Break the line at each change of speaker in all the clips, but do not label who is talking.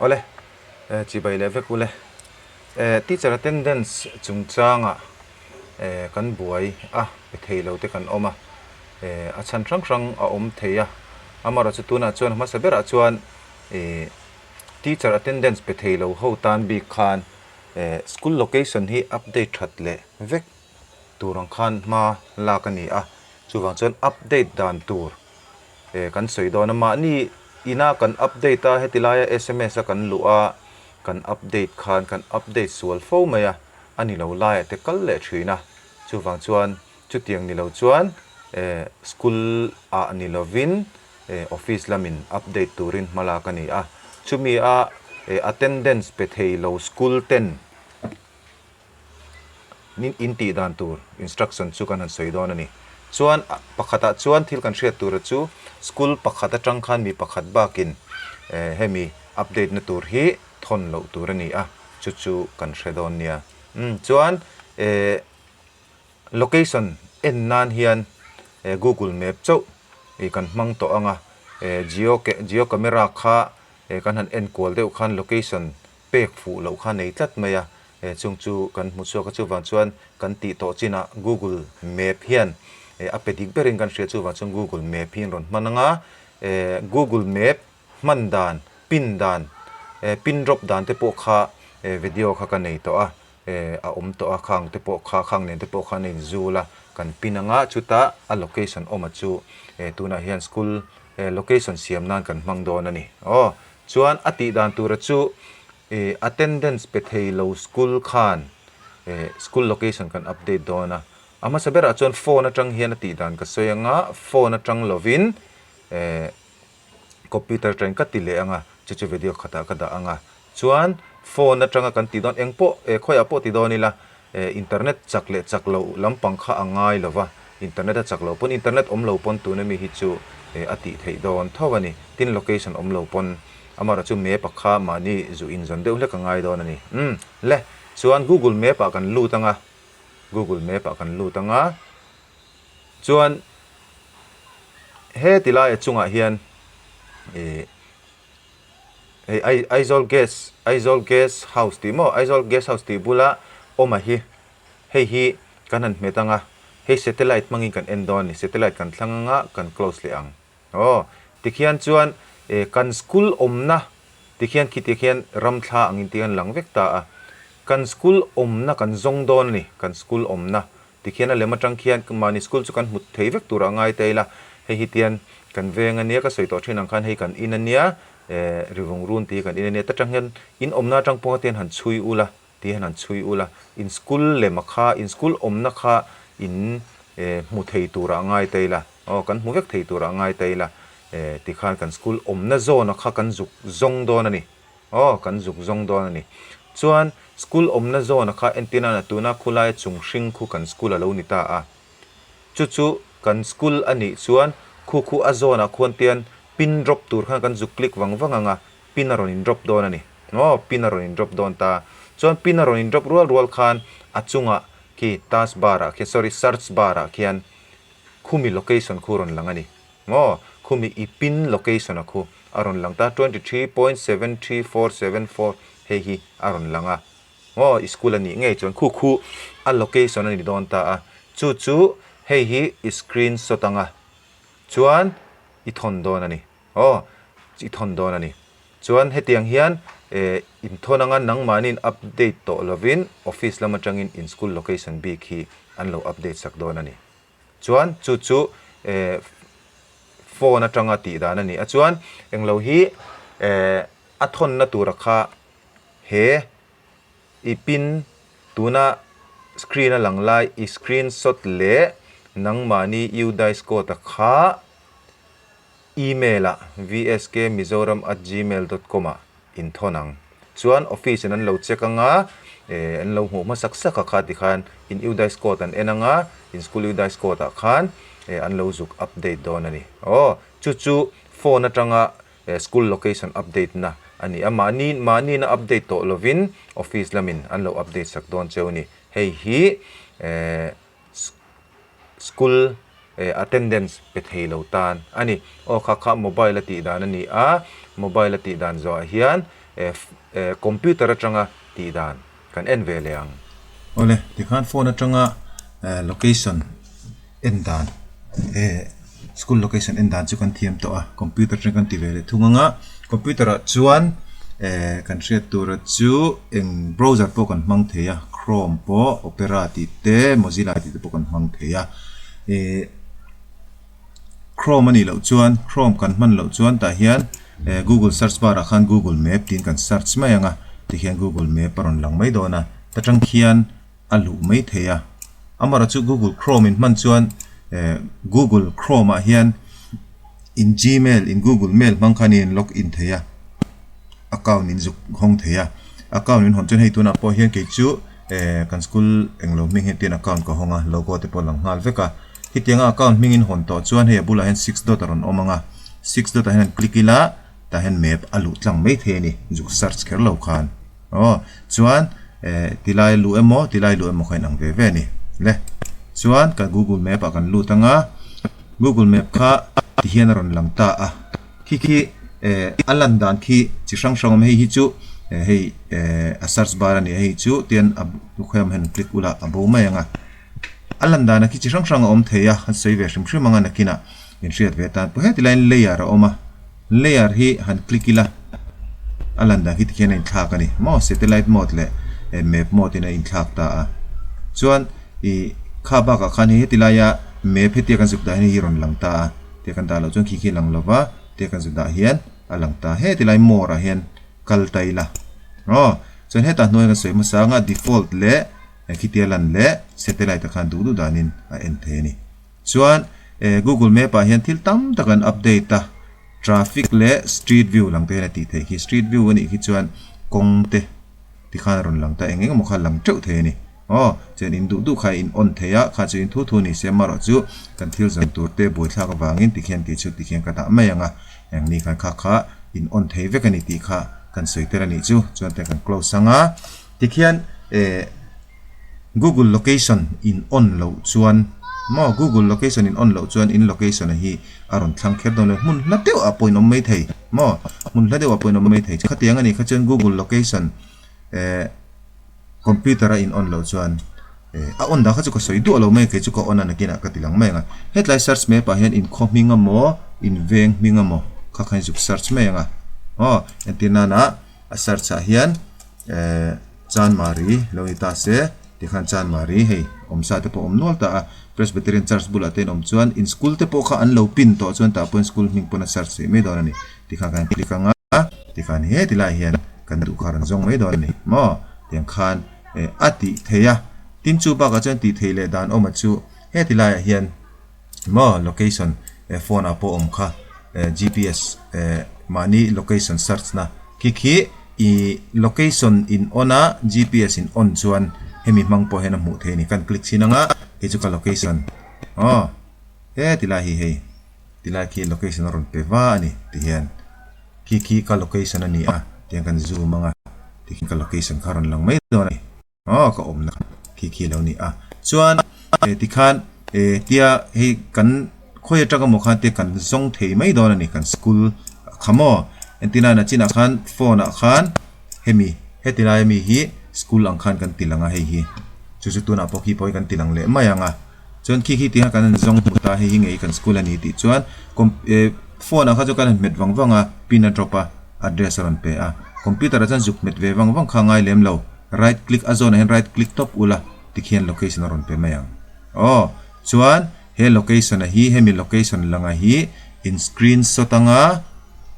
Awle, chibai leh vek ule. Teacher attendance chungchangah kan buai a, pe thei lo te kan awm a, a chhan hrang hrang a awm thei a. Amaherawhchu tunah chuan hmasa berah chuan teacher attendance pe thei lo ho tan bik khan school location hi update that leh vek tur ang khan hma lak a ni a, chuvang chuan update dan tur kan sawi dawn a, mahni ina kan update a heti laia sms a kan luh a kan update khan kan update sual fo mai a, a ni lo laiah te kal leh thin a, chuvang chuan chutiang ni lo chuan school ah ni lovin office lamin update turin hma lak a ni a, chumi a attendance pe thei lo school ten Nin in tih dan tur instruction chu kan han sawi dawn a ni. Chuan pakhatah chuan thil kan hriat tura chu school pakhat atang khan mi pakhat bakin hemi update na tur hi thawn loh tur a ni a, chu chu kan hre dawn nia. Umm chuan location en nan hian google map chauh kan hmang tawh ang a, geo geo camera kha kan han en kual deuh khan location pek fuh loh kha nei tlat mai a, eh chung chu kan hmu chhuak a, chuvang chuan kan tih tawh chinah Google Map hian eh a pe dik berin kan hria, chuvang chuan Google Map hi an rawn hman ang a, eh Google Map hman dan, pin dan, eh pin drop dan te pawh kha eh video kha ka nei tawh a, eh a awm tawh a, khang te pawh kha khang nen te pawh khan a inzul a, kan pin ang a, chutah a location awma chu eh tunah hian school eh location siam nan kan hmang dawn a ni aw. Chuan a tih dan tura chu ih attendance pe thei lo school khan ih school location kan update dawn a, a hmasa berah chuan phone atang hian a tih dan ka sawi anga phone atang lovin eh computer atangin ka ti leh anga chu chu video khatah ka dah anga chuan phone atanga kan tih dawn engpawh eh khawiah pawh ti dawn ila eh internet chak leh chak loh lampang kha a ngai lo va, internet a chak loh pawn internet awm lo pawn tuna mi hi chu eh a tih theih dawn tho a ni, tin location awm lo pawn amaherawh chu map a kha mahni zu inzawn deuh hlek a ngai dawn a ni. Umm le chuan google map ah kan lut anga, google map ah kan lut anga chuan he tilai a chungah hian eh Hei Ai Aizawl Guest Aizawl Guest House tih maw Aizawl Guest House tih bula awm a hi hei hi kan han hmet anga hei satellite hmangin kan en dawn a ni satellite kan thlang anga kan close leh ang aw tikhian chuan eh kan school awmna tikhian khiti khian ramthla angin tih an lang vek ta a kan school awmna kan zawng dawn a ni kan school awmna Tikhian a lem atang khian mahni school chu kan hmu thei vek turah ngai ta ila, hei hi tian kan veng ania ka sawi tawh thin ang khan hei kan in ania eh rivung run tih hi kan in ania ta tang hian in awmna atang pawh tian han chhui ula tih hian han chhui ula in school lem a kha in school awmna kha in eh hmu thei turah ngai ta ila aw kan hmu vek thei turah ngai ta ila eh tikhan kan school awmna zawn a kha kan zuk zawng dawn a ni. Aw, kan zuk zawng dawn a ni. Chuan, school awmna zawn-a kha entir nana tuna khulaia chung hring khu kan school a lo ni ta a. Chu chu kan school a nih chuan khu khu a zawn-ah khuan tian pin drop tur khan kan zuk click vang vang ang a, pin a rawn in drop dawn a ni. Aw, pin a rawn in drop dawn ta. Chuan pin a rawn in drop rual rual khan a chungah khi task bar-ah khian, sorry, search bar-ah khian khumi location khu rawn lang a ni. Maw? Khumi i pin location a khu a rawn lang ta, 23.73474 hei hi a rawn lang a. Maw? I school a nih ngei chuan khu khu a location a ni dawn ta a. Chu chu hei hi i screenshot anga chuan i thawn dawn a ni. Aw, i thawn dawn a ni. Chuan hetiang hian eh inthawn anga nangmahniin update tawh lovin office lam atangin in school location bik hi an lo update sak dawn a ni. Chuan chu chu eh phone atanga tih dan a ni a, chuan englo hi eh a thawnna tura kha he i pin tuna screen a lang lai i screenshot leh nangmahni UDISE code a kha Email ah vskmizoram@gmail.com ah in thawn ang. Chuan office in an lo check anga, eh an lo hmuh hmasak sak a kha tikhan in UDISE code an en anga, in school UDISE code ah khan eh an lo zuk update dawn a ni. Aw, chu chu phone atanga eh school location update na a ni a, mahni mahni na update tawh lovin office lamin an lo update sak dawn cheu a ni. Hei hi eh school. Attendance pe thei lo tan a ni. Aw kha kha mobile a tih dan a ni a, mobile a tih dan zawhah hian computer atanga tih dan kan en ve leh ang. Awle, tikhan phone atanga location en dan school location en dan chu kan thiam tawh a, computer atang kan ti ve leh thung ang a, computer ah chuan kan hriat tura chu eng browser pawh kan hmang thei a, chrome pawh, opera tih te, mozilla tih te pawh kan hmang thei a. Ihh Chrome a nih loh chuan Chrome kan hman loh chuan tah hian eh Google search bar ah khan Google Map tiin kan search mai ang a tikhian Google Map a rawn lang mai dawn a ta tang khian a luh mai thei a amaherawh chu Google Chrome in hman chuan eh Google Chrome ah hian in Gmail in Google mail hmang khan in log in thei a. Account in zuk hawng thei a, account in hawn chuan hei tunah pawh hian kei chu eh kan school englo hming hi tiin account ka hawng a, logo te pawh a lang nghal vek a, hetianga account hming in hawn tawh chuan hei a bulah hian six dot a rawn awm ang a, six dot ah hian han click ila tah hian map a luh tlang mai thei a ni, zuk search kher lo khan aw chuan eh tilai luh emaw tilai luh emaw kha inang ve ve a ni le chuan ka google map ah kan lut ang a, google map kha tihian a rawn lang ta a. Khi khi eh a lan dan khi chi hrang hrang a awm a, hei hi chu eh hei eh a search bar a ni a, hei chu tian a khawi awm hian click ula a bo mai ang a, a lan dan ah khi chi hrang hrang a awm thei a, an sawi ve hrim hrim ang a nakinah in hriat ve atan pawh heti laiin layer a awm a, layer hi han click ila a lan dan khi tikhian a inthlak a ni maw satellite mode leh eh map mode in a inthlak ta a, chuan ih kha bakah khan hei heti laia map hetia kan zuk dah hian hei hi rawn lang ta a. Tia kan dah loh chuan khi khi a lang lova, tia kan zu dah hian a lang ta. He tilai more ah hian kal ta ila aw. Chuan hetah hnuaia kan sawi hmasa anga default leh khitia lan leh satellite ah khan duh duh danin a en thei a ni. Chuan Google Map ah hian thil tam tak an update a, traffic leh street view lang te hian a tih theih khi. Street view a nih khi chuan kawng te tikhan a rawn lang ta eng eng emaw kha a lang teuh thei a ni. Aw, chuan in duh duh kha in on thei a, kha chu in thu thu ni se amarawh chu kan thil zawn tur te buaithlak avangin tikhian kei chu tikhian ka dah mai ang a, eng ni khan kha kha in on thei vek a ni tih kha kan sawi tel a nih chu, chuan te kan close ang a, tikhian eh Google location in on loh chuan maw Google location in on loh chuan in location a hi a rawn thlang kher dawn lo, hmun hla deuh ah pawh in awm mai thei maw, hmun hla deuh ah pawh in awm mai thei, khatiang a nih kha chuan Google location eh. Computer a in on loh chuan eh a on dah kha chu ka sawi duah lo mai kei chu ka on a nakinah ka ti lang mai ang a. Hetlai search map ah hian inkhaw hming emaw inveng hming emaw kha khan zuk search mai ang a. Aw entir nana a search ah hian eh Chanmari lo ni ta se tikhan Chanmari hei awmsa te pawh awm nual ta a. Presbyterian Church bulah te in awm chuan in school te pawh kha an lo pin tawh chuan tah pawhin school hming pawn a search theih mai dawn a ni. Tikhan kan click ang a. A, tikhan he ti lai hian kan duh kha rawn zawng mai dawn a ni maw? Tiang khan eh a tih theih a, tin chu bakah chuan tih theih leh dan awma chu he ti laiah hian maw location eh phone ah pawh awm kha eh GPS eh mahni location search na khi khi ih location in on a GPS in on chuan hemi hmang pawh hian a hmuh theih a ni kan click chhin ang a hei chu ka location aw he ti lai hi hei. Tilai khi location a rawn pe va a ni ti hian khi khi ka location a ni a tiang kan zoom ang a tikhian ka location kha a rawn lang mai dawn a ni aw ka awmna khi khi a lo ni a chuan eh tikhan eh tia hei kan khawi atang emaw khan te kan zawng thei mai dawn a ni kan school kha maw entirna na chinah khan phone ah khan hemi heti lai ami hi school ang khan kan ti lang a hei hi chu chu tunah pawh khi pawh hi kan ti lang leh mai ang a. Chuan khi khi tihah kan han zawng hmu ta, hei hi ngei kan school a ni tih chuan eh phone ah kha chu kan han hmet vang vang a, pin a drop a, address a rawn pe a. Computer ah chuan zuk hmet ve vang vang kha a ngai lem lo, right click a zawn ah hian right click tawp ula tikhian location a rawn pe mai ang. Aw, chuan he location a hi hemi location langa hi in screenshot anga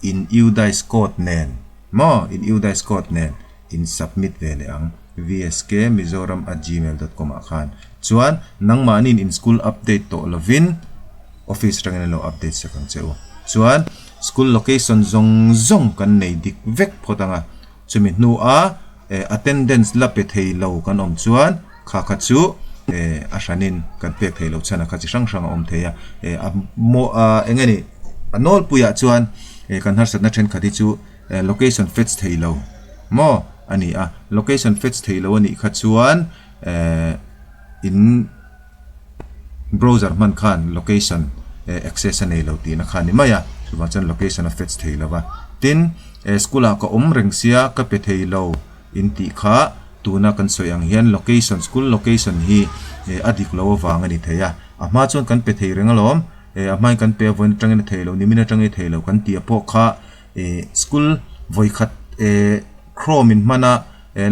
in UDISE code nen maw in UDISE code nen in submit ve leh ang vskmizoram at gmail dot com ah khan chuan nangmahniin in school update tawh lovin office atangin an lo update sak ang che u. Chuan school location zawng zawng kan nei dik vek phawt ang a, chumi hnua eh attendance la pe thei lo kan awm chuan kha kha chu eh a hranin kan pek thei lo chhan a kha chi hrang hrang a awm thei a, eh a maw ah eng nge ni a nawlpuiah chuan eh kan harsatna thenkhat hi chu Location fetch thei lo maw a ni a, location fetch thei lo a nih kha chuan in browser hman khan location access a nei lo tihna kha a ni mai a, chuvang chuan location a fetch thei lo va. Tin, school ah ka awm reng sia ka pe thei lo in tih kha tuna kan sawi ang hian location, school location hi a dik lo avang a ni thei a, a hma chuan kan pe thei reng alawm, a hmain kan pe a vawiin atangin a thei lo, nimin atangin a thei lo kan tih pawh kha school vawikhat Chrome in hman a,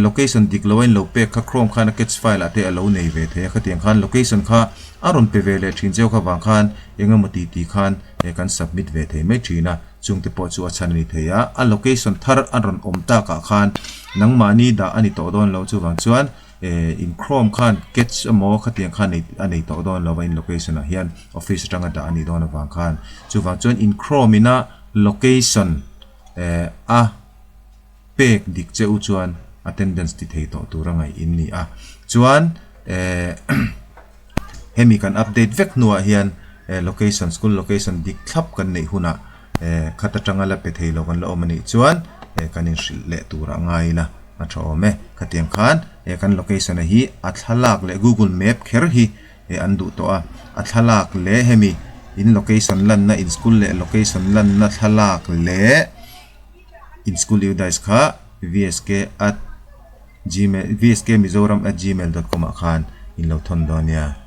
location dik lo a in lo pek kha Chrome khan a cache file ah te a lo nei ve thei a, khatiang khan location kha a rawn pe ve leh thin cheu kha vang khan eng emaw ti ti khan kan submit ve thei mai thin a, chung te pawh chu a chhan a ni thei a, a location thar a rawn awm tak ah khan nangmahni dah a ni tawh dawn lo chuvang chuan in Chrome khan cache emaw khatiang khan a nei tawh dawn lo a in location ah hian office atanga dah a nih dawn avang khan chuvang chuan in Chrome ina location a pek dik che u chuan attendance ti thei tawh tur a ngaih in ni a. Chuan eh hemi kan update vek hnuah hian eh location school location dik thlap kan neih hunah eh khat atanga la pe thei lo kan la awm a nih chuan eh kan inhrilh leh tur a ngai ila a tha awm e. Khatiang khan eh kan location a hi a thlalak leh google map kher hi eh an duh tawh a, a thlalak leh hemi in location lanna in school leh location lanna thlalak leh In school UDISE kha vsk at gmail vskmizoram at gmail dot com ah khan in lo thawn dawn nia.